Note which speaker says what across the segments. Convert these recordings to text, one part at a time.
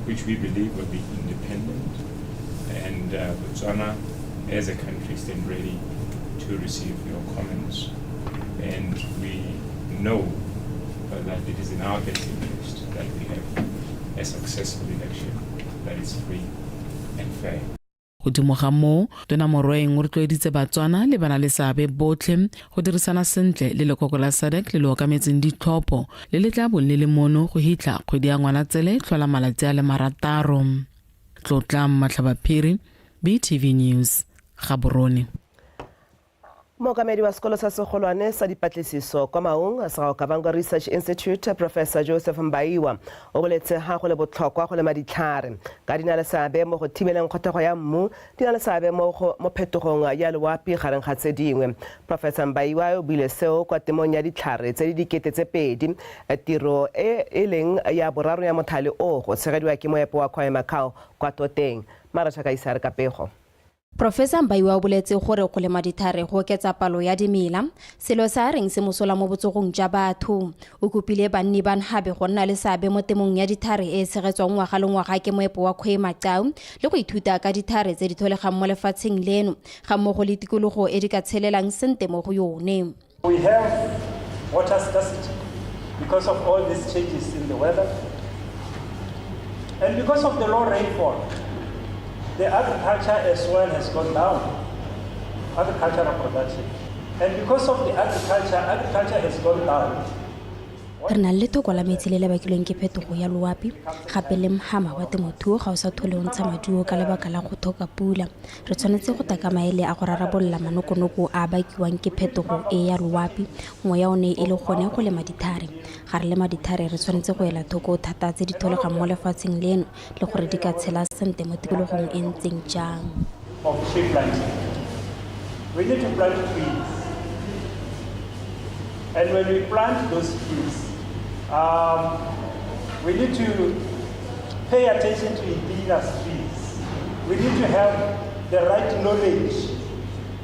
Speaker 1: which we believe will be independent. And Botswana, as a country, stand ready to receive your comments. And we know that it is in our best interest that we have a successful election that is free and fair.
Speaker 2: Godimo ga moo, Tona Morwaeng o rotloeditse Batswana le bana le seabe botlhe go dirisana sentle le lekoko la SADC le le okametseng ditlhopho le le tla bong le le mono go hitlha kgwedi ya Ngwanatsele tlhola malatsi a le 6. Tlotlang Matlhabaphiri, BTV News, Gaborone.
Speaker 3: Mookamedi wa sekolo sa segolwane sa dipatlisiso kwa Maung sa Okavango Research Institute, Professor Joseph Mbaiwa, o boletse ga go le botlhokwa go lema ditlhare ka di na le seabe mo go thibeleng kgothego ya mmu, di na le seabe mo phetogong ya loapi gareng ga tse dingwe. Professor Mbaiwa o buile seo kwa temong ya ditlhare tse di 2000, tiro e e leng ya boraro ya mothale o go tshegediwa ke moepo wa Khoemacau kwa Toteng. Maratha Kaisare ka pego.
Speaker 4: Professor Mbaiwa o boletse gore go lema dithare go oketsa palo ya dimela, selo se a reng se mosola mo botsogong ja batho. O kopile banni ba Nhabe go nna le seabe mo temong ya dithare e e tshegetswang ngwaga le ngwaga ke moepo wa Khoemacau le go ithuta ka dithare tse di tholegang mo lefatsheng leno ga mmogo le tikologo e di ka tshelelang sente mo go yone.
Speaker 5: We have water scarcity because of all these changes in the weather. And because of the low rainfall, the agriculture as well has gone down, agricultural production. And because of the agriculture, agriculture has gone down.
Speaker 4: Re na le lethoko la metsi le le bakilweng ke phetogo ya loapi, gape le mhama wa temothuo ga o sa thole o ntsha maduo ka lebaka la go tlhoka pula. Re tshwanetse go taka maele a go rarabolola manokonoko a a bakiwang ke phetogo e ya loapi, nngwe ya one e le gone go lema dithare. Ga re lema dithare re tshwanetse go ela thoko thata tse di tholegang mo lefatsheng leno le gore di ka tshela sente mo tikologong e ntseng jang.
Speaker 5: Of tree planting. We need to plant trees. And when we plant those trees, we need to pay attention to indigenous trees. We need to have the right knowledge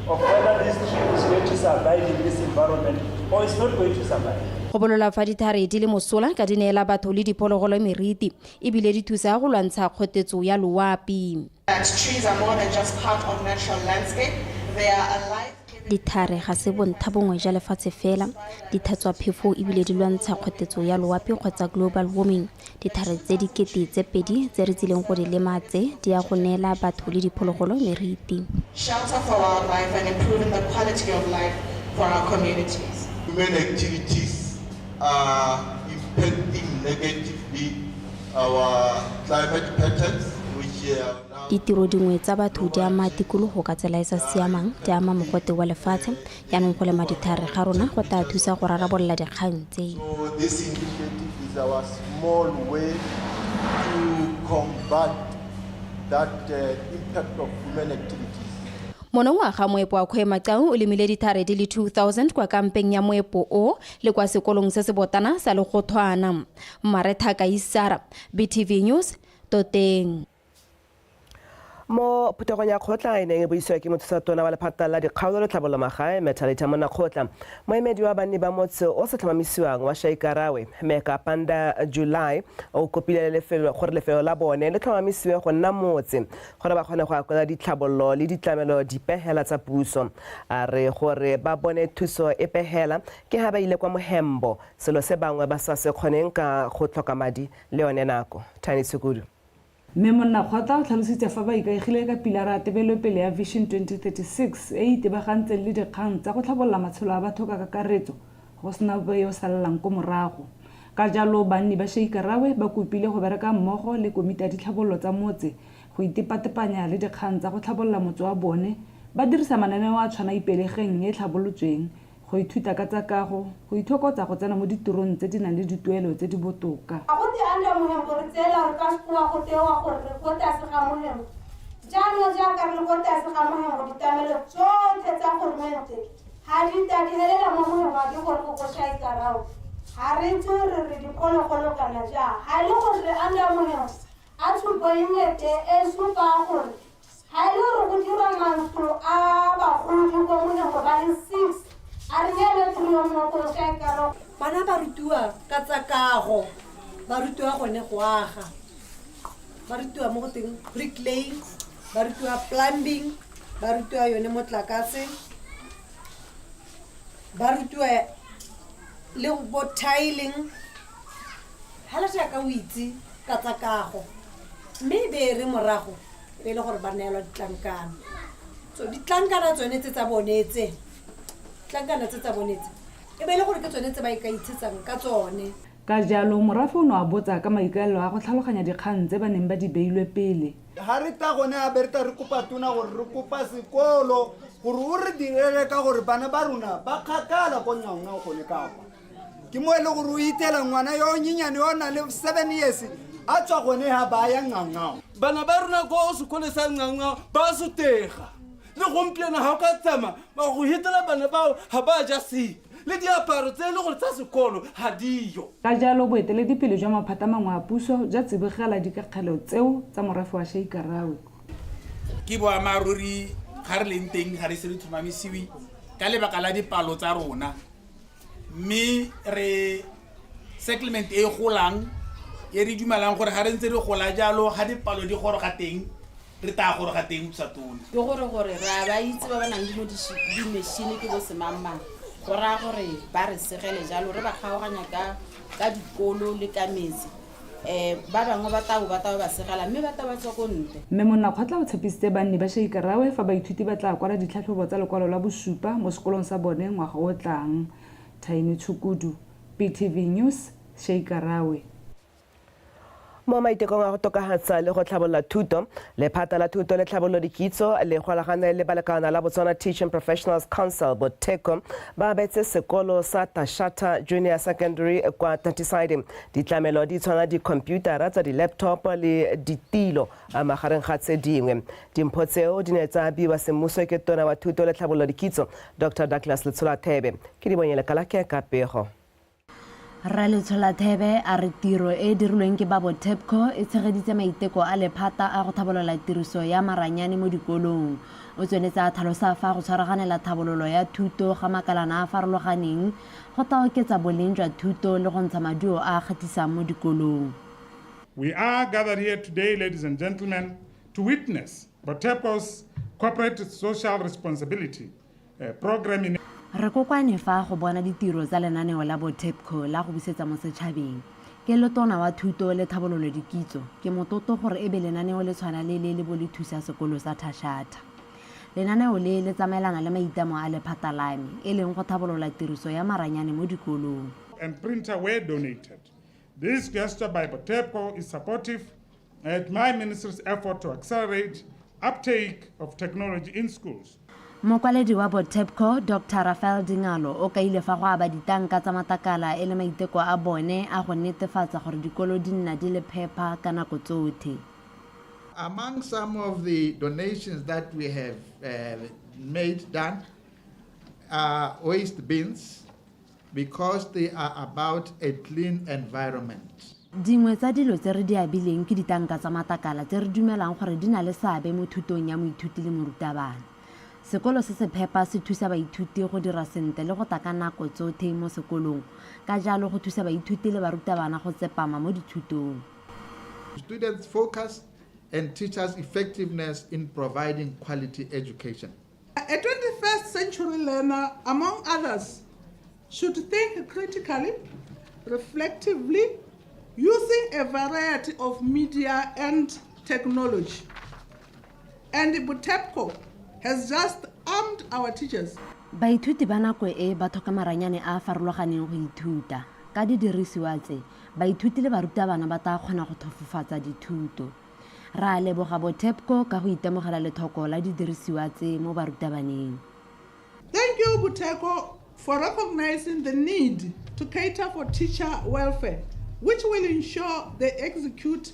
Speaker 5: of whether this tree is going to survive in this environment or it's not going to survive.
Speaker 4: Go bolola fa dithare di le mosola ka di neela batho le diphologolo meriti ebile di thusa go lwantsha kgotetso ya loapi.
Speaker 6: That trees are more than just part of natural landscape. They are alive.
Speaker 4: Dithare ga se bontha bongwe ja lefatshe fela, di tlhatswa phefo ebile di lwantsha kgotetso ya loapi kgotsa global warming. Dithare tse 2000 tse re tsileng go di lema tse di ya go neela batho le diphologolo meriti.
Speaker 6: Shelter for wildlife and improving the quality of life for our communities.
Speaker 7: Human activities are impacting negatively our climate patterns, which are now
Speaker 4: Ditiro dingwe tsa batho di ama tikologo ka tsela e sa siamang, di ama mogote wa lefatshe. Jaanong go lema dithare ga rona go tla thusa go rarabolola dikgang tse.
Speaker 7: So this initiative is our small way to combat that impact of human activities.
Speaker 4: Monongwaga moepo wa Khoemacau o lemile dithare di le 2000 kwa kampeng ya moepo o le kwa sekolong se se botana sa Legothwana. Maretha Kaisara, BTV News, Toteng.
Speaker 3: Mo phuthegong ya kgotla e neng e buisiwa ke mothusatona wa lephata la dikgaolo le tlhabololo magae Methalita Monnakgotla, moemedi wa banni ba motse o sa tlhomamisiwang wa Shaikarawe Meka Panda July o kopile lefelo gore lefelo la bone le tlhomamisiwe go nna motse gore ba kgone go akola ditlhabololo le ditlamelo dipehela tsa puso. A re gore ba bone thuso e pehela ke ha ba ile kwa Mohembo, selo se bangwe ba sa se kgoneng ka go tlhoka madi le yone nako. Tiny Tshukudu.
Speaker 8: Mme Monnakgotla o tlhalositse fa ba ikaegile ka pilara ya tebelopele ya Vision 2036 e e itebagantseng le dikgang tsa go tlhabolola matshelo a batho ka kakaretso go sena ope yo o salelang ko morago. Ka jalo banni ba Sheikarawe ba kopile go bereka mmogo le komiti ya ditlhabololo tsa motse go itepatepanya le dikgang tsa go tlhabolola motse wa bone ba dirisa mananeo a tshwana Ipelegeng e e tlhabolotsweng, go ithuta ka tsa kago, go ithokotsa go tsena mo ditirong tse di nang le dituelo tse di botoka.
Speaker 9: Ga go te under mohembo re tseela re ka sekoa go tewa gore re ko tlase ga mohembo. Jaanong jaaka re le ko tlase ga mohembo ditlamelo tsotlhe tsa goromente ga di ta di helela mo mohembo ga ke gore go ko Shaikarao. Ga re itse gore re diphologolo kana jang. Ga e le gore re under mohembo a tshupo e nne teng e supang gore ga e le gore go dirwa mantlo a bagodi ko mohembo ba le 6 a re neele tiro mo ko Shaikarao.
Speaker 10: Bana ba rutiwa ka tsa kago, ba rutiwa gone go aga. Ba rutiwa mo go teng bricklaying, ba rutiwa plumbing, ba rutiwa yone motlakase, ba rutiwa le bo tiling. Hela jaaka o itse ka tsa kago, mme e be e re morago e be e le gore ba neelwa ditlankana. So ditlankana tsone tse tsa bone tse, ditlankana tse tsa bone tse e be e le gore ke tsone tse ba ka itshetsang ka tsone.
Speaker 8: Ka jalo, morafe o ne wa botsa ka maikaelelo a go tlhaloganya dikgang tse ba neng ba di beilwe pele.
Speaker 11: Ga re tla gone a be re tla re kopa tona gore re kopa sekolo gore o re direle ka gore bana ba rona ba kgakala ko Nyaona gone ka kwa. Ke mo e le gore o ithela ngwana yo nyenyane yo o nang le 7 years a tswa gone ha ba ya Nyaona.
Speaker 12: Bana ba rona ko sekolo sa Nyaona ba sotega. Le gompieno ga o ka tsamaya go hitela bana bao ga ba ja sepe, le diaparo tse e le gore tsa sekolo ga diyo.
Speaker 8: Ka jalo boeteledipele jwa maphata mangwe a puso jwa tsibogela dikakgelo tseo tsa morafe wa Sheikarawe.
Speaker 13: Ke boammaaruri ga re leng teng ga re ise re tlhomamisiwe ka lebaka la dipalo tsa rona, mme re settlement e e golang e re dumelang gore ga re ntse re gola jalo ga dipalo di goroga teng re tla goroga teng sa tona.
Speaker 14: Ke gore gore re a ba itse ba ba nang le mo di-machine ke bo semangmang, go raya gore ba re segele jalo re ba kgaoganya ka dikolo le ka metse. Ba bangwe ba tabo ba tabo ba segela mme ba tabo ba tswa ko ntle.
Speaker 8: Mme Monnakgotla o tshepisitse banni ba Sheikarawe fa baithuti ba tla kwala ditlhatlhobo tsa lekwalo la bosupa mo sekolong sa bone ngwaga o tlang. Thaini Tshukudu, BTV News, Sheikarawe.
Speaker 3: Mo maitekong a go tokafatsa le go tlhabolola thuto, Lephata la Thuto le Tlhabololo Dikitso le golagane le balekana la Botswana Teaching Professionals Council, BOTECO, ba abetse sekolo sa Tashata Junior Secondary kwa Tatiside ditlamelo di tshwana dikhomputara tsa di-laptop le ditilo magareng ga tse dingwe. Dimpho tseo di ne tsa abiwa semmuso ke Tona wa Thuto le Tlhabololo Dikitso, Dr Douglas Letsholathebe. Ke Dibonye Lekalake ka pego.
Speaker 15: Rre Letsholathebe a re tiro e e dirilweng ke ba Botepco e tshegeditse maiteko a lephata a go thabolola tiriso ya maranyane mo dikolong. O tsweletse a tlhalosa fa go tshwaraganela thabololo ya thuto ga makalana a a farologaneng go tla oketsa boleng jwa thuto le go ntsha maduo a a kgatlhisang mo dikolong.
Speaker 16: We are gathered here today, ladies and gentlemen, to witness Botepco's corporate social responsibility program in
Speaker 15: Re kokoane fa go bona ditiro tsa lenaneo la Botepco la go busetsa mo setšhabeng. Ke le tona wa thuto le thabololo dikitso, ke motlotlo gore ebe lenaneo le tshwana le le le bo le thusa sekolo sa Thashatha. Lenaneo le le tsamaelana le maitlamo a lephata la me, e leng go thabolola tiriso ya maranyane mo dikolong.
Speaker 16: And printer were donated. This gesture by Botepco is supportive at my ministry's effort to accelerate uptake of technology in schools.
Speaker 15: Mokwaledi wa Botepco, Doctor Raphael Dingalo, o kaile fa go aba ditanka tsa matakala e le maiteko a bone a go netefatsa gore dikolo di nna di le phepa ka nako tsothe.
Speaker 17: Among some of the donations that we have made done are waste bins, because they are about a clean environment.
Speaker 15: Dingwe tsa dilo tse re di abileng ke ditanka tsa matakala tse re dumelang gore di na le seabe mo thutong ya moithuti le morutabana. Sekolo se se phepa se thusa baithuti go dira sentle le go tla ka nako tsothe mo sekolong, ka jalo go thusa baithuti le barutabana go tsepama mo dithutong.
Speaker 17: Students focus and teachers effectiveness in providing quality education.
Speaker 18: A 21st century learner, among others, should think critically, reflectively, using a variety of media and technology. And Botepco has just armed our teachers.
Speaker 15: Baithuti ba nako e ba tlhoka maranyane a a farologaneng go ithuta. Ka didirisiwa tse, baithuti le barutabana ba tla kgona go tlhofofatsa dithuto. Re a leboga Botepco ka go itemogela lethoko la didirisiwa tse mo barutabaneng.
Speaker 18: Thank you, Botepco, for recognizing the need to cater for teacher welfare, which will ensure they execute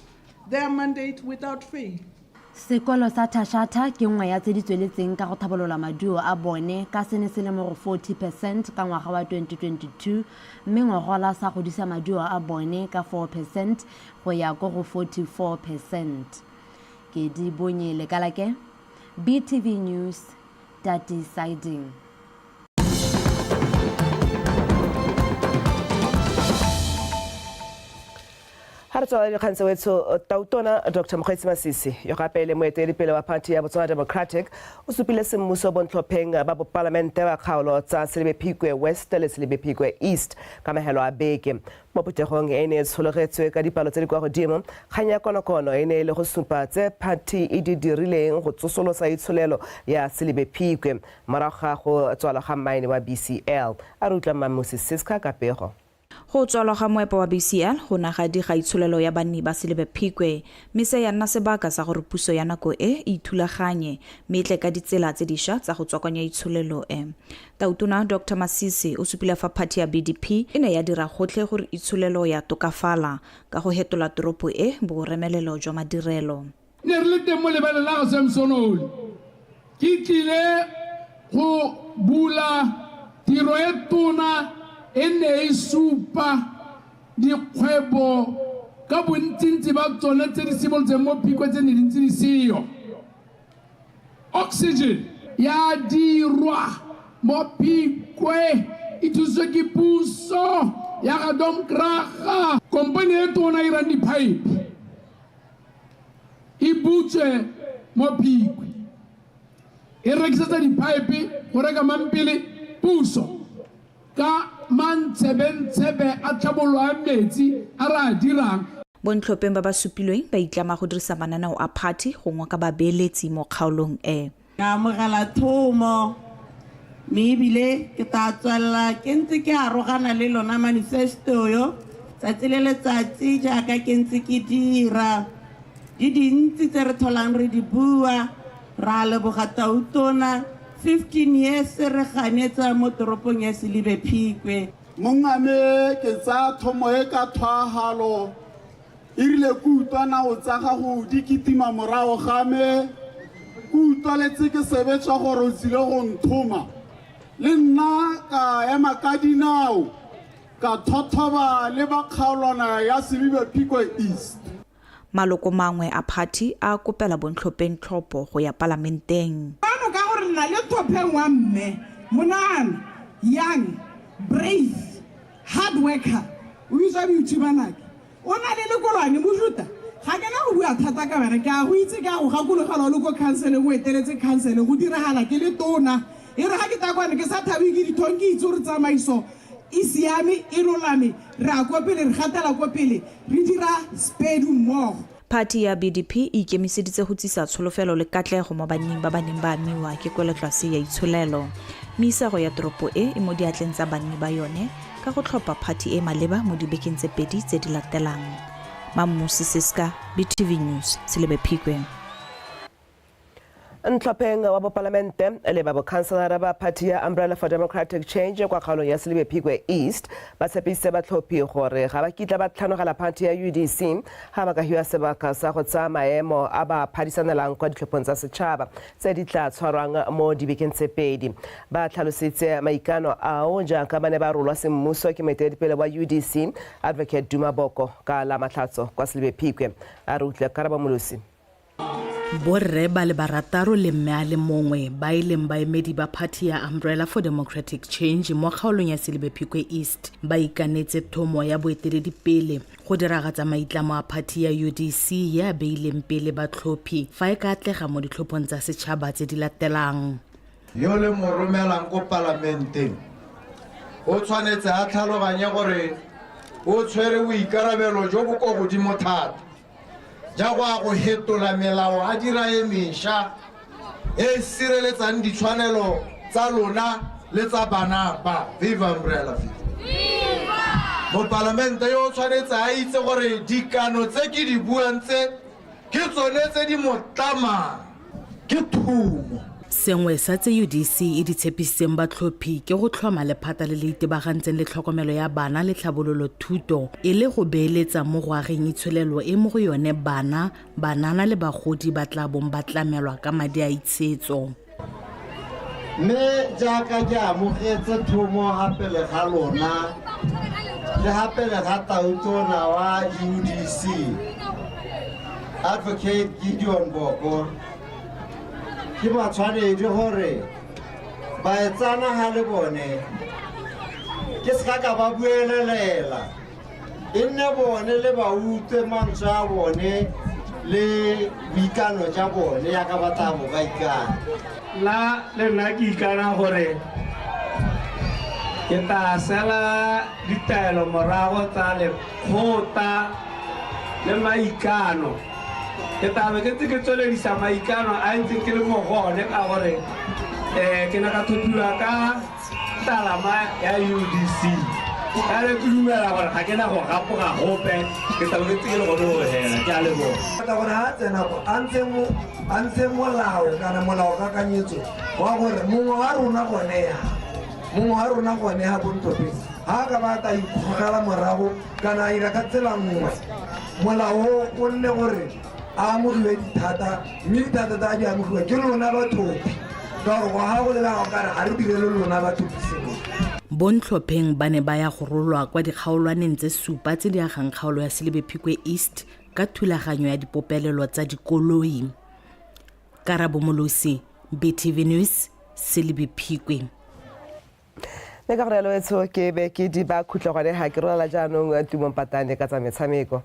Speaker 18: their mandate without fail.
Speaker 15: Sekolo sa Thashatha ke nngwe ya tse di tsweletseng ka go thabolola maduo a bone ka se ne se le mo go 40 percent ka ngwaga wa 2022 mme ngogola sa godisa maduo a bone ka 4 percent go ya ko go 44 percent. Ke di bonye Lekalake, BTV News, Tati Siding.
Speaker 3: Ga Ga re tswala dikgang tse wetsho, Tautona Dr Mokgweetsi Masisi, yo gape e le moeteledipele wa party ya Botswana Democratic, o supile semmuso bontlhopheng ba bopalamente ba kgaolo tsa Selebi Phikwe West le Selebi Phikwe East ka mahelo a beke. Mo phuthegong e ne e tshologetswe ka dipalo tse di kwa godimo, kgang ya konokono e ne e le go supa tse phathi e di dirileng go tsosolosa itsholelo ya Selebi Phikwe morago ga go tswalwa ga mmaene wa BCL. A re utlwa Mmamusi Siska ka pego.
Speaker 19: Go tswalwa ga moepo wa BCL go na ga diga itsholelo ya banni ba Selebi Phikwe, mme se ya nna sebaka sa gore puso ya nako e e ithulaganye mme e tle ka ditsela tse dišwa tsa go tswakanya itsholelo e. Tautona Doctor Masisi o supile fa phathi ya BDP e ne ya dira gotlhe gore itsholelo ya tokafala ka go hetola toropo e boremelelo jwa madirelo.
Speaker 20: Ne re le teng mo lebaleng la ga Samson Oli, ke tlile go bula tiro e tona e ne e supa dikgwebo ka bontsintsi ba tsone tse di simolotseng mo Phikwe tse ne di ntse di seyo. Oxygen ya dirwa mo Phikwe e thusitswe ke puso ya ga Domkraga. Kompone e tona e irang diphaephe e butswe mo Phikwe, e rekisetsa diphaephe go reka mampele puso ka mantshebentshebe a tlhabololo a metsi a re a dirang.
Speaker 19: Bontlhopheng ba ba supilweng ba itlama go dirisa mananeo a phathi go ngoka babeeletsi mo kgaolong e.
Speaker 21: Ke amogela thomo mme ebile ke tla tswelela ke ntse ke arogana le lona manifesto yo tsatsi le letsatsi jaaka ke ntse ke dira. Di dintsi tse re tlholang re di bua, ra leboga Tautona, 15 years re ganetsa mo toropong ya Selibe Phikwe.
Speaker 22: Mongame, ke tsaya thomo e ka tlhwaahalo. E rile ke utlwa nao tsa gago di kitima morago ga me, ke utlwaletse ke sebetswa gore o tsile go nthoma. Le nna ka ema ka dinao, ka thothoba le ba kgaolwana ya Selibe Phikwe East.
Speaker 19: Maloko mangwe a phathi a kopela bontlhopheng tlhopho go ya palamenteng.
Speaker 23: Fano ka gore re na le tlhopheng wa mme, monana, young, brave, hard worker, o bitswa Beauty Banake. O na le lekolwane, Mojuta, ga ke na go bua thata ka wena, ke a go itse, ke a go gakologelwa o le ko khanseleng, o eteletse khansele, go diragala ke le tona. E re ga ke tla kwano ke sa thabiwe ke dithong, ke itse gore tsamaiso e siame, e lolame, re ya ko pele, re gatela ko pele, re dira spedu mmogo.
Speaker 19: Phathi ya BDP e ikemiseditse go tsisa tsholofelo le katlego mo banning ba ba neng ba amiwa ke kwelotlase ya itsholelo. Mme isago ya toropo e e mo diatleng tsa banni ba yone ka go tlhopha phathi e maleba mo dibekeng tse pedi tse di latelang. Mammusi Siska, BTV News, Selebi Phikwe.
Speaker 3: Ntlhopheng wa bopalamente le ba bokhanselara ba phathi ya Umbrella for Democratic Change kwa kgaolong ya Selibe Phikwe East ba tshepisitse batlhophi gore ga ba kitla ba tlhanogela phathi ya UDC ga ba ka hiwa sebaka sa go tsaya maemo a ba phadisanelang kwa ditlhophong tsa setšhaba tse di tla tshwarwang mo dibekeng tse pedi. Ba tlhalositse maikano ao jaaka ba ne ba rolwa semmuso ke moeteledipele wa UDC Advocate Duma Boko ka la Matlhatso kwa Selibe Phikwe. A re utlwe Karabo Molosi.
Speaker 2: Borre ba le barataro le mme a le mongwe ba e leng baemedi ba phathi ya Umbrella for Democratic Change mo kgaolong ya Selibe Phikwe East ba ikanetse thomo ya boeteledipele go diragatsa maitlamo a phathi ya UDC ye a beileng pele batlhophi fa e ka atlega mo ditlhophong tsa setšhaba tse di latelang.
Speaker 24: Yo le mo romelang ko palamenteng o tshwanetse a tlhaloganye gore o tshwere boikarabelo jo bo ko godimo thata ja go a go hetola melao a dira e mesha e e sireletsang ditshwanelo tsa lona le tsa bana ba. Viva Umbrella Viva! Mopalamente yo o tshwanetse a itse gore dikano tse ke di buang tse ke tsone tse di mo tlamang, ke thomo.
Speaker 2: Sengwe sa tse UDC e di tshepisitseng batlhophi ke go tlhoma lephata le le itebagantseng le tlhokomelo ya bana le tlhabololo thuto e le go beeletsa mo go ageng itsholelo e mo go yone bana, banana le bagodi ba tla bong ba tlamelwa ka madi a itshetso.
Speaker 24: Mme jaaka ke amogetse thomo ga pele ga lona le ga pele ga tautona wa UDC Advocate Gideon Boko, ke matshwanedi gore baetsana ga le bone ke se ka ka ba buelelela.
Speaker 1: E nne bone le ba utlwe mantswe a bone le boikano ja bone yaka ba tla bo ba ikana.
Speaker 5: Nna le nna ke ikana gore ke tla sela ditaelo morago tsa lekgotla le maikano. Ke tla be ke ntse ke tsweledisa maikano a ntse ke le mo go one ka gore um ke ne ka thothiwa ka talama ya UDC. Ka re ke dumela gore ga ke na go gapoga gope, ke tla be ke ntse ke le gone go hela. Ke a leboga.
Speaker 1: Ka gore ha tsena ko a ntse molao kana molao kakanyetso wa gore mongwe wa rona gone ya mongwe wa rona gone ha bontlhopheng ha ka ba ta ikgogela morago kana a ira ka tsela nngwe, molao o nne gore a amogiwe dithata, mme dithata tsa di amogiwa ke lona bathophi, ka gore ngwaga go lebega o kare ga re direle lona bathophi sengwe.
Speaker 6: Bontlhopheng ba ne ba ya go rolwa kwa dikgaolwaneng tse supa tse di agang kgaolo ya Selebi Phikwe East ka thulaganyo ya dipopelelo tsa dikoloi. Karabo Molosi, BTV News, Selebi Phikwe.
Speaker 3: Mme ka gore yalo etsho ke be ke di ba khutlo gone ga ke rolela jaanong Tumong Patane ka tsa metshameko.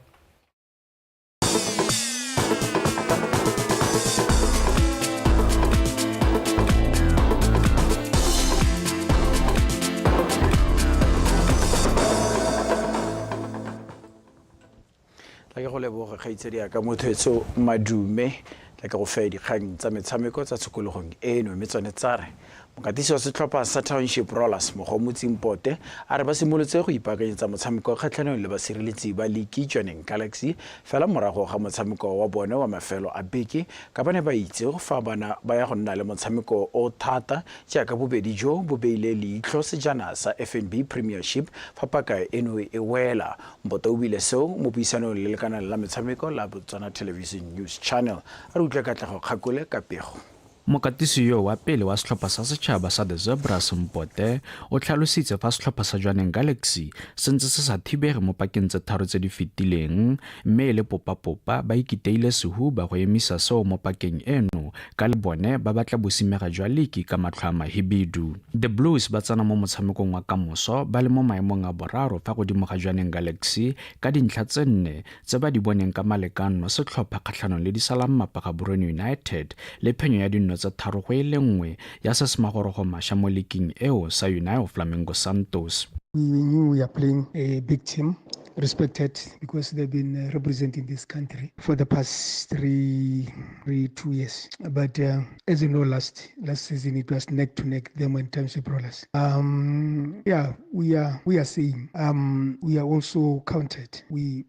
Speaker 7: Tla ke go leboge kgaitsedi ya ka motho etso madume. Tla ke go fe dikgang tsa metshameko tsa tshokologong eno, mme tsone tsa re mokatisi wa setlhopha sa Township Rollers Mogomotsi Mpote a re ba simolotse go ipaakanyetsa motshameko kgatlhanong le basireletsi ba liki Jwaneng Galaxy fela morago ga motshameko wa bone wa mafelo a beke, ka ba ne ba itse fa bana ba ya go nna le motshameko o thata jaaka bobedi jo bo beile leitlho sejana sa FNB Premiership fa paka eno e wela. Mpote o buile seo mo puisanong le lekanale la metshameko la Botswana Television News Channel. A re utlwe Katlego Kgakole ka pego.
Speaker 25: Mokatisi yo wa pele wa setlhopha sa setšhaba sa The Zebras Mpote o tlhalositse fa setlhopha sa Jwaneng Galaxy se ntse se sa thibege mo pakeng tse tharo tse di fetileng, mme e le popapopa ba ikiteile sehuba go emisa seo mo pakeng eno ka le bone ba batla bosimega jwa liki ka matlho a mahibidu. The Blues ba tsena mo motshamekong wa kamoso ba le mo maemong a boraro fa godimo ga Jwaneng Galaxy ka dintlha tse nne tse ba di boneng ka malekano setlhopha kgatlhanong le Disalammapa Gaborone United le phenyo ya dinno tse 3 go e le nngwe ya se se magorogo masha mo liking eo sa Uniao Flamengo Santos.
Speaker 26: We knew we are playing a big team, respected because they've been representing this country for the past 2 years. But as you know, last season it was neck to neck, them and Township Rollers. We are saying we are also counted. We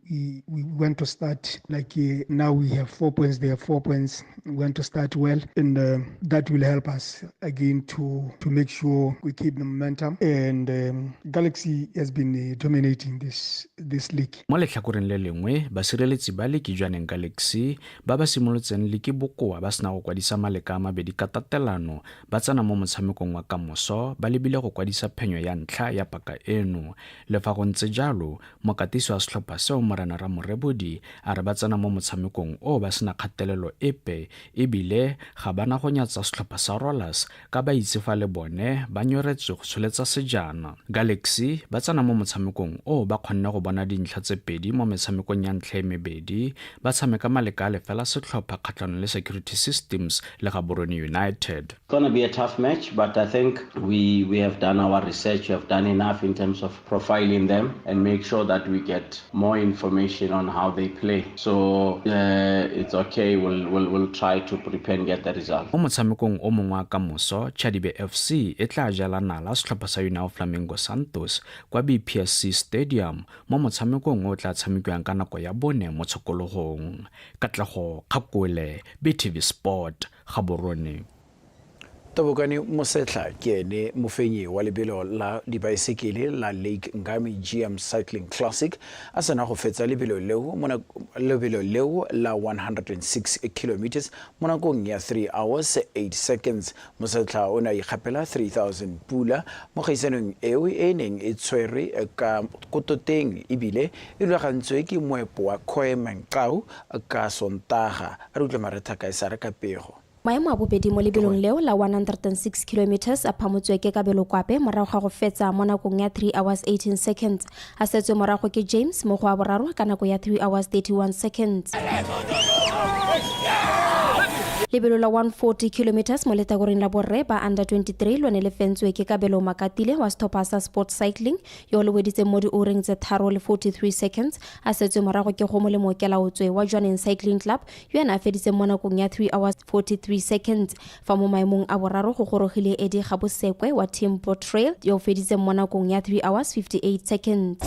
Speaker 26: want to start like now we have 4 points, they have 4 points. We want to start well, and that will help us again to make sure we keep the momentum. And Galaxy has been dominating this league.
Speaker 25: Mo letlhakoreng le lengwe, basireletsi ba liki Jwaneng Galaxy ba ba simolotseng liki bokoa ba sena go kwadisa maleka a mabedi ka tatelano ba tsena mo motshamekong wa kamoso ba lebile go kwadisa phenyo ya ntlha ya paka eno. Le fa go ntse jalo, mokatisi wa setlhopha seo Morena Ramorebodi a re ba tsena mo motshamekong o ba sena kgatelelo epe ebile ga ba na go nyatsa setlhopha sa Rollers ka ba itse fa le bone ba nyoretswe go tsholetsa sejana. Galaxy ba tsena mo motshamekong o ba kgonne go bona dintlha tse pedi mo metshamekong ya ntlha e mebedi ba tshameka maleka a lefela setlhopha kgatlhanong le Security Systems le Gaborone United.
Speaker 27: It's going to be a tough match, but I think we have done our research, we have done enough in terms of profiling them and make sure that we get more information on how they play. So it's okay, we'll try to prepare and get the result.
Speaker 25: Mo motshamekong o mongwe wa kamoso, Chadibe FC e tla jala nala setlhopha sa Uniao Flamengo Santos kwa BPSC Stadium mo motshamekong o tla tshamekiwang ka nako ya bone mo tshokologong. Katlego Kgakole, BTV Sport, Gaborone.
Speaker 7: Tobokane Mosetlha ke ene mofenyi wa lebelo la dibaesekele la Lake Ngami GM Cycling Classic a sena go fetsa lebelo leo la 106 kilometers mo nakong ya 3 hours 8 seconds. Mosetlha o ne a ikgapela 3000 pula mo kgaisanong eo e neng e tshwerwe ka kototeng ebile e rulagantswe ke moepo wa Khoe Manqao ka Sontaga. A re utlwe Maretha Kaisare ka pego.
Speaker 4: Maemo a bobedi mo lebelong leo la 106 kilometers a phamotswe ke Kabelo Kwape morago ga go fetsa mo nakong ya 3 hours 18 seconds. A setswe morago ke James mo go a boraro ka nako ya 3 hours 31 seconds. Lebelo la 140 kilometers mo letakoreng la borre ba under 23 lone le fentswe ke Kabelo Makatile wa setlhopha sa Sport Cycling yo le weditseng mo diureng tse tharo le 43 seconds, a setswe morago ke go Molemo Kelaotswe wa Jwaneng Cycling Club yo ene a feditseng mo nakong ya 3 hours 43 seconds, fa mo maemong a boraro go gorogile Eddie Gabosekwe wa Team Trail yo o feditseng mo nakong ya 3 hours 58 seconds.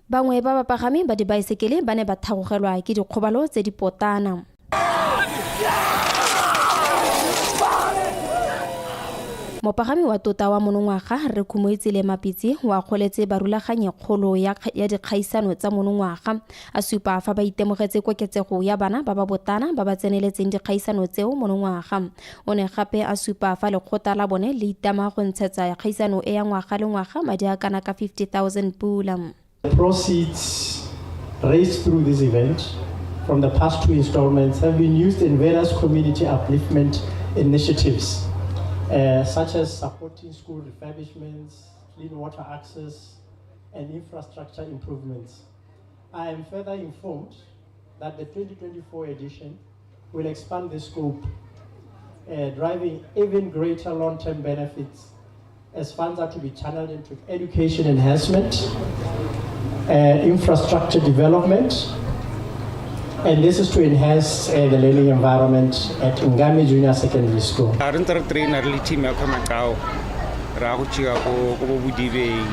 Speaker 4: Bangwe ba bapagami ba dibaesekele ba ne ba thagogelwa ke dikgobalo tse di potana. Mopagami wa tota wa monongwaga, Rre Khumoitsile Mapitsi, o akgoletse barulaganyi kgolo ya, ya dikgaisano tsa monongwaga, a supa fa ba itemogetse koketsego ya bana ba ba botana ba ba tseneletseng dikgaisano tseo monongwaga. O ne gape a supa fa lekgotla la bone le itama go ntshetsa kgaisano e ya ngwaga le ngwaga madi a kana ka 50,000 pula.
Speaker 9: The proceeds raised through this event from the past two installments have been used in various community upliftment initiatives, such as supporting school refurbishments, clean water access, and infrastructure improvements. I am further informed that the 2024 edition will expand the scope, driving even greater long-term benefits as funds are to be channeled into education enhancement, infrastructure development, and this is to enhance the learning environment at Ngami Junior Secondary School.
Speaker 10: A re ntse re trainer re le team ya Kgomaqao, re ya go tšhika ko bo Bodibeng,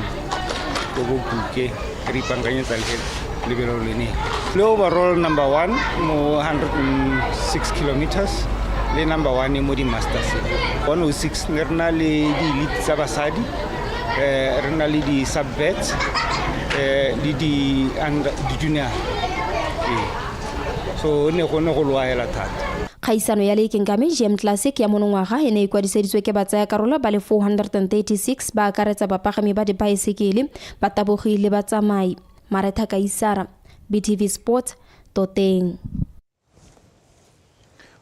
Speaker 10: ko bo Kuke, re ipankanyetsa lebelo lene le overall number one mo 106 kilometers le number one mo di-masters 106. Ne re na le di-elite tsa basadi, re na le di-subbets, le di-junior, so ne go ne go loaela thata.
Speaker 4: Kgaisano ya Lekenkame GM Classic ya monongwaga e ne e kwadiseditswe ke batsayakarolo ba le 436, ba akaretsa bapagami ba dibaesekele, batabogi le batsamai. Maretha Kaisara, BTV Sports, Toteng.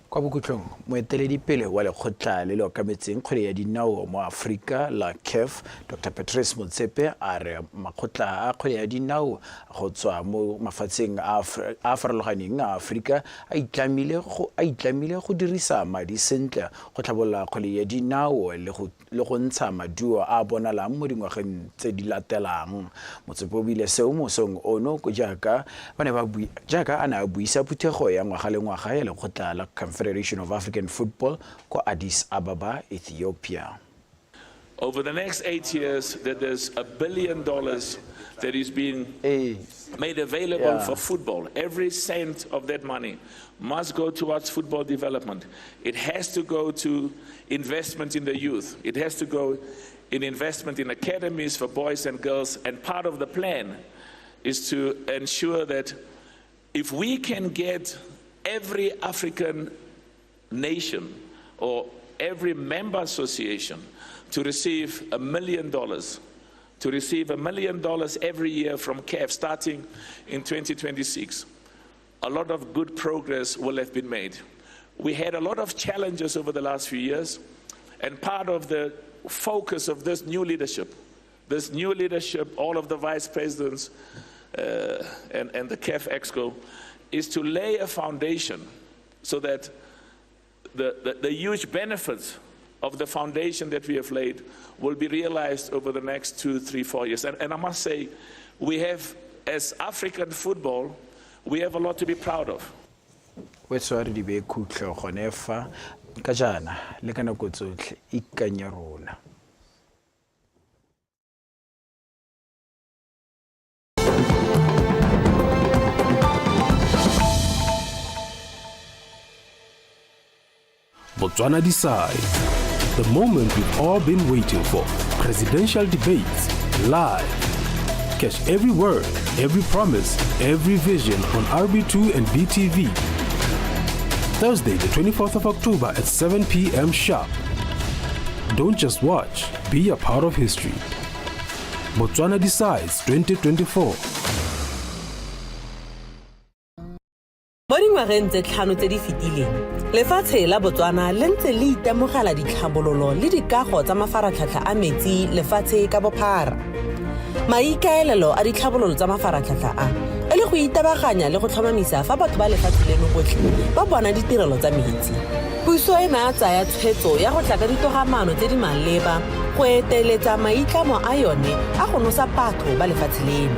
Speaker 7: Kwa bokhutlong, moeteledipele wa lekgotla le le okametseng kgwele ya dinao mo Aforika la CAF, Dr Patrice Motsepe, a re makgotla a kgwele ya dinao go tswa mo mafatsheng a a farologaneng a Aforika a itlamile go dirisa madi sentle go tlhabolola kgwele ya dinao le go le go ntsha maduo a a bonalang mo dingwageng tse di latelang. Motsepe o buile seo mosong ono jaaka ba ne ba jaaka a ne a buisa phuthego ya ngwaga le ngwaga ya lekgotla la Confederation of African Football kwa Addis Ababa, Ethiopia.
Speaker 11: Over the next 8 years, that there's $1 billion that is being made available for football. Every cent of that money must go towards football development. It has to go to investment in the youth. It has to go in investment in academies for boys and girls. And part of the plan is to ensure that if we can get every African nation or every member association to receive $1 million, to receive $1 million every year from CAF starting in 2026, a lot of good progress will have been made. We had a lot of challenges over the last few years, and part of the focus of this new leadership, all of the vice presidents and the CAF EXCO, is to lay a foundation so that the huge benefits of the foundation that we have laid will be realized over the next 2, 3, 4 years. And I must say, we have, as African football, we have a lot to be proud of.
Speaker 7: Wetso, a re di beye khutlo gone fa ka jaana le ka nako tsotlhe ikanye rona.
Speaker 12: Botswana Decides. The moment we've all been waiting for. Presidential debates live. Catch every word, every promise, every vision on RB2 and BTV. Thursday, the 24th of October at 7 p.m. sharp. Don't just watch, be a part of history. Botswana Decides 2024.
Speaker 13: Mo
Speaker 8: Mo dingwageng tse tlhano tse di fetileng, lefatshe la Botswana le ntse le itemogela ditlhabololo le dikago tsa mafaratlhatlha a metsi lefatshe ka bophara. Maikaelelo a ditlhabololo tsa mafaratlhatlha a e le go itebaganya le go tlhomamisa fa batho ba lefatshe leno botlhe ba bona ditirelo tsa metsi. Puso e ne a tsaya tshwetso ya go tla ka ditogamaano tse di maleba go eteletsa maitlamo a yone a go nosa batho ba lefatshe leno.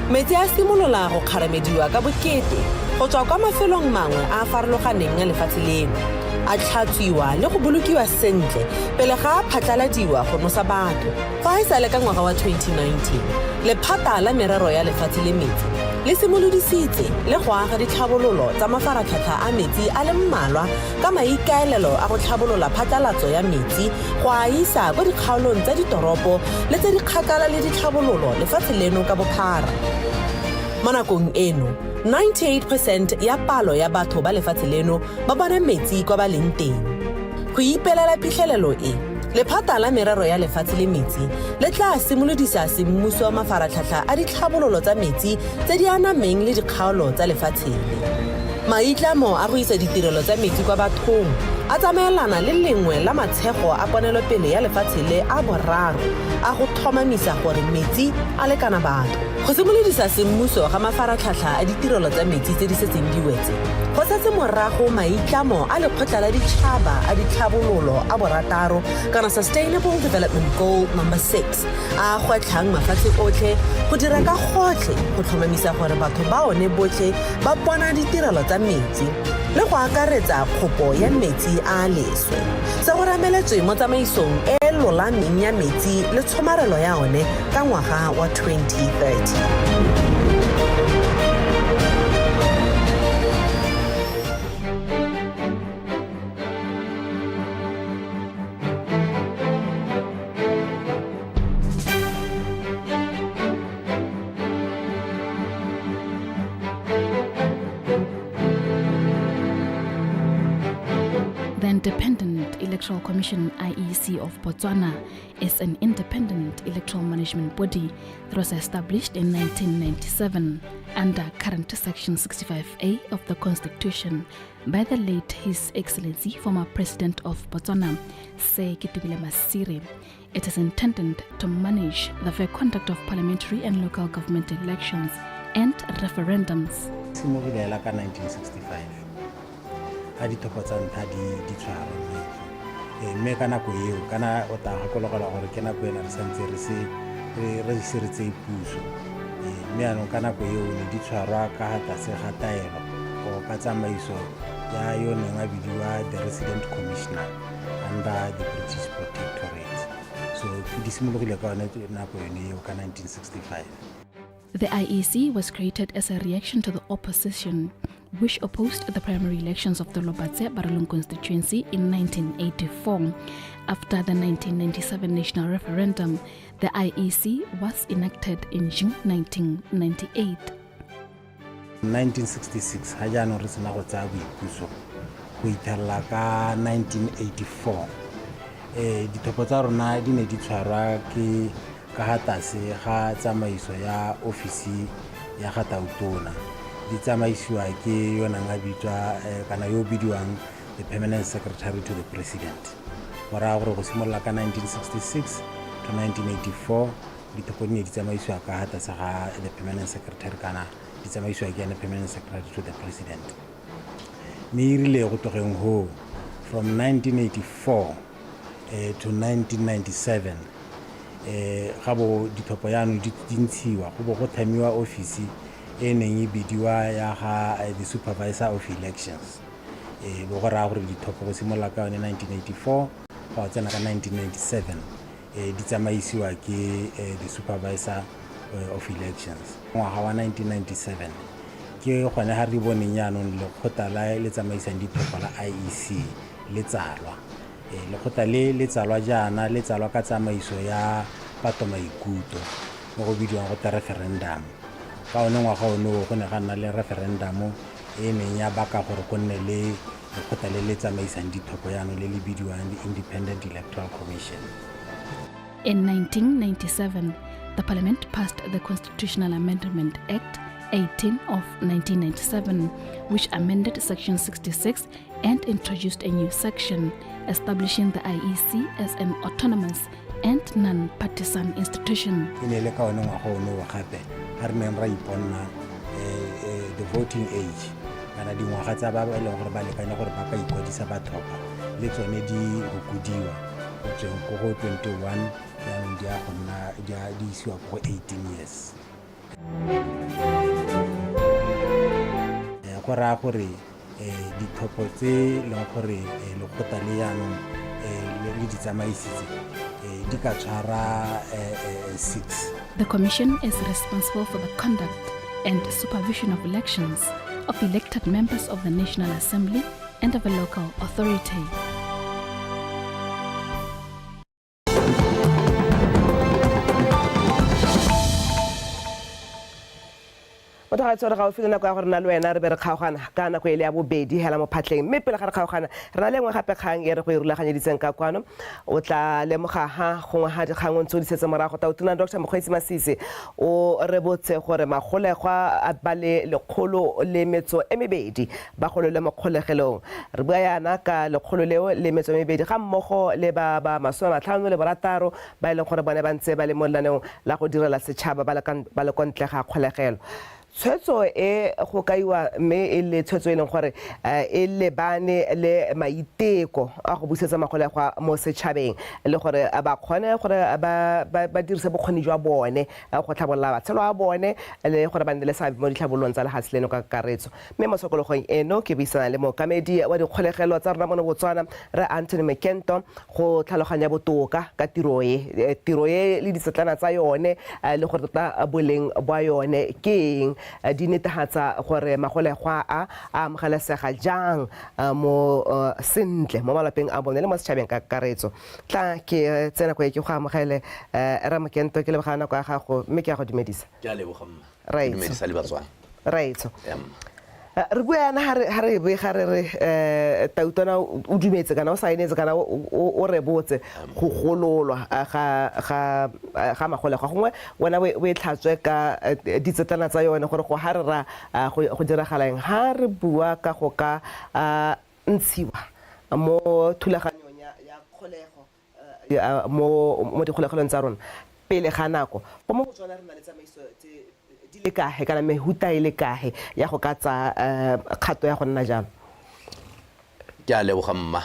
Speaker 8: Metsi a simolola go kgaramediwa ka bokete go tswa kwa mafelong mangwe a a farologaneng a lefatshe leno, a tlhatswiwa le go bolokiwa sentle pele ga a phatlaladiwa go nosa batho. Fa e sale ka ngwaga wa 2019, lephata la merero ya lefatshe le metsi le simolodisitse le go aga ditlhabololo tsa mafaratlhatlha a metsi a le mmalwa ka maikaelelo a go tlhabolola phatlalatso ya metsi go a isa kwa dikgaolong tsa ditoropo le tse di kgakala le ditlhabololo lefatshe leno ka bophara. Mo nakong eno, 98% ya palo ya batho ba lefatshe leno ba bona metsi kwa ba leng teng. Go ipelela phitlhelelo e, lephata la merero ya lefatshe le metsi le tla simolodisa semmuso mafaratlhatlha a ditlhabololo tsa metsi tse di anameng le dikgaolo tsa lefatshe le. Maitlamo a go isa ditirelo tsa metsi kwa bathong a tsamaelana le lengwe la matshego a ponelopele ya lefatshe le a boraro a go tlhomamisa gore metsi a lekana batho. Go simolodisa semmuso ga mafaratlhatlha a ditirelo tsa metsi tse di setseng di wetse go setse morago maitlamo a lekgotla la ditšhaba a ditlhabololo a borataro, kana Sustainable Development Goal number 6, a gwetlhang mafatshe otlhe go dira ka gotlhe go tlhomamisa gore batho ba one botlhe ba bona ditirelo tsa metsi le go akaretsa kgopo ya metsi a a leswe. Se go rameletswe mo tsamaisong e e lolameng ya metsi le tshomarelo ya one ka ngwaga wa 2030.
Speaker 13: The Independent Electoral Commission, IEC, of Botswana is an independent electoral management body that was established in 1997 under current Section 65A of the Constitution by the late His Excellency, former President of Botswana, Sir Ketumile Masire. It is intended to manage the fair conduct of parliamentary and local government elections and referendums.
Speaker 14: Simologile ka 1965 ga ditlhopho tsa ntlha di tshwarwa mme ka nako eo, kana o tla gakologelwa gore ke nako ena re santse re se re ise re tseye puso, mme anong ka nako eo ne di tshwarwa ka ga tlase ga taelo o ka tsamaiso ya yo neng a bidiwa the Resident Commissioner under the British Protectorate. So di simologile ka yone nako yone eo ka 1965.
Speaker 13: The IEC was created as a reaction to the opposition, which opposed the primary elections of the Lobatse Barolong constituency in 1984. After the 1997 national referendum, the IEC was enacted in June 1998.
Speaker 14: 1966 ga jaanong re sena go tsaya boipuso go ithelela ka 1984, ditlhopho tsa rona di ne di tshwarwa ke ka ga tlase ga tsamaiso ya ofisi ya ga tautona, di tsamaisiwa ke yo nang a bitswa kana yo bidiwang the Permanent Secretary to the President. Go raya gore go simolola ka 1966 to 1984, ditlhopho di ne di tsamaisiwa ka ga tlase ga the Permanent Secretary, kana di tsamaisiwa ke ene Permanent Secretary to the President. Mme e rile go tlogeng ho from 1984 to 1997, ga bo ditlhopho yaanong di ntshiwa, go bo go tlhamiwa ofisi e neng e bidiwa ya ga the Supervisor of Elections. Bo go raya gore ditlhopho go simolola ka yone 1984 go tsena ka 1997, di tsamaisiwa ke the Supervisor of Elections. Ngwaga wa 1997 ke gone ga re boneng jaanong lekgotla la le tsamaisang ditlhopho la IEC le tsalwa. Lekgotla le le tsalwa jaana, le tsalwa ka tsamaiso ya patomaikutlo mo go bidiwang go ta referendum. Ka one ngwaga ono go ne ga nna le referendum e neng ya baka gore go nne le lekgotla le le tsamaisang ditlhopho jaanong le le bidiwang the Independent Electoral Commission.
Speaker 13: In 1997, the Parliament passed the Constitutional Amendment Act. 18 of 1997, which amended Section 66 and introduced a new section establishing the IEC as an autonomous and non-partisan institution.
Speaker 14: E ne e le ka one ngwaga ono o gape ga re neng ra iponna the voting age kana dingwaga tsa ba e leng gore ba lekane gore ba ka ikwadisa ba tlhopha le tsone di hokodiwa go tsweng ko go 21 jaanong di ya go nna di isiwa ko go 18 years. Go raya gore ditlhopho tse e leng gore lekgotla le jaanong le di tsamaisitse di ka tshwara 6.
Speaker 13: The Commission is responsible for the conduct and supervision of elections of elected members of the National Assembly and of a local authority.
Speaker 3: Motho ga tsore gaufi le nako ya gore na le wena re be re kgaogana ka nako e le ya bobedi hela mo phatlheng, mme pele ga re kgaogana re na le nngwe gape kgang e re go e rulaganyeditseng ka kwano. O tla lemoga ha gongwe ga dikgang o ntse o di setse morago. Tautona Dr Mokgweetsi Masisi o rebotse gore magolegwa ba le 102 ba gololwe mo kgolegelong. Re bua yana ka 102 ga mmogo le ba ba 56 ba e leng gore bone ba ntse ba le mo lenaneong la go direla setšhaba ba le kwa ntle ga kgolegelo. Tshwetso e go kaiwa mme e le tshwetso e leng gore e lebane le maiteko a go busetsa magolegwa mo setšhabeng le gore ba kgone gore ba dirise bokgoni jwa bone go tlhabolola matshelo a bone le gore ba nne le seabe mo ditlhabololong tsa lefatshe leno ka kakaretso. Mme mo tshokologong eno ke buisana le mookamedi wa dikgolegelo tsa rona mono Botswana, Rre Anthony Mekento, go tlhaloganya botoka ka tiro e, tiro e le ditsetlana tsa yone le gore tota boleng bwa yone ke eng, di netefatsa gore magolegwa a a amogelesega jang mo sentle mo malapeng a bone le mo setšhabeng ka kakaretso. Tla ke tse nako e ke go amogele, Rre Mokento, ke leboga nako ya gago mme ke a go dumedisa.
Speaker 15: Ke a leboga mma. Ke dumedisa le Batswana.
Speaker 3: Raetsho. Re bua yana ha re bega re re Tautona o dumetse kana o saenetse kana o rebotse go gololwa ga ga magolegwa. Gongwe wena o e tlhatswe ka ditsetlana tsa yone gore go ha re ra go diragala eng ha re bua ka go ka ntshiwa mo thulaganyong ya kgolego mo dikgolegelong tsa rona pele ga nako. Go mo Botswana re na le tsamaiso tse di le kae kana mehuta e le kae ya go ka tsaya kgato ya go nna jalo?
Speaker 15: Ke a leboga mma.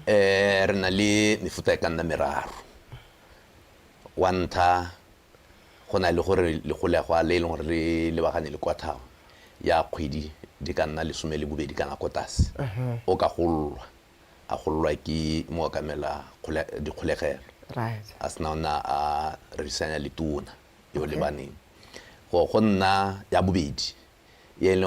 Speaker 15: Re na le mefuta e ka nna meraro. Wa ntlha, go na le gore legolegwa le e leng gore le lebagane le kwatlhao ya kgwedi di ka nna 12 kana ko tlase, o ka gololwa, a gololwa ke mookamela dikgolegelo a sena o na a rerisanya le tona yo lebaneng. Go nna ya bobedi e leng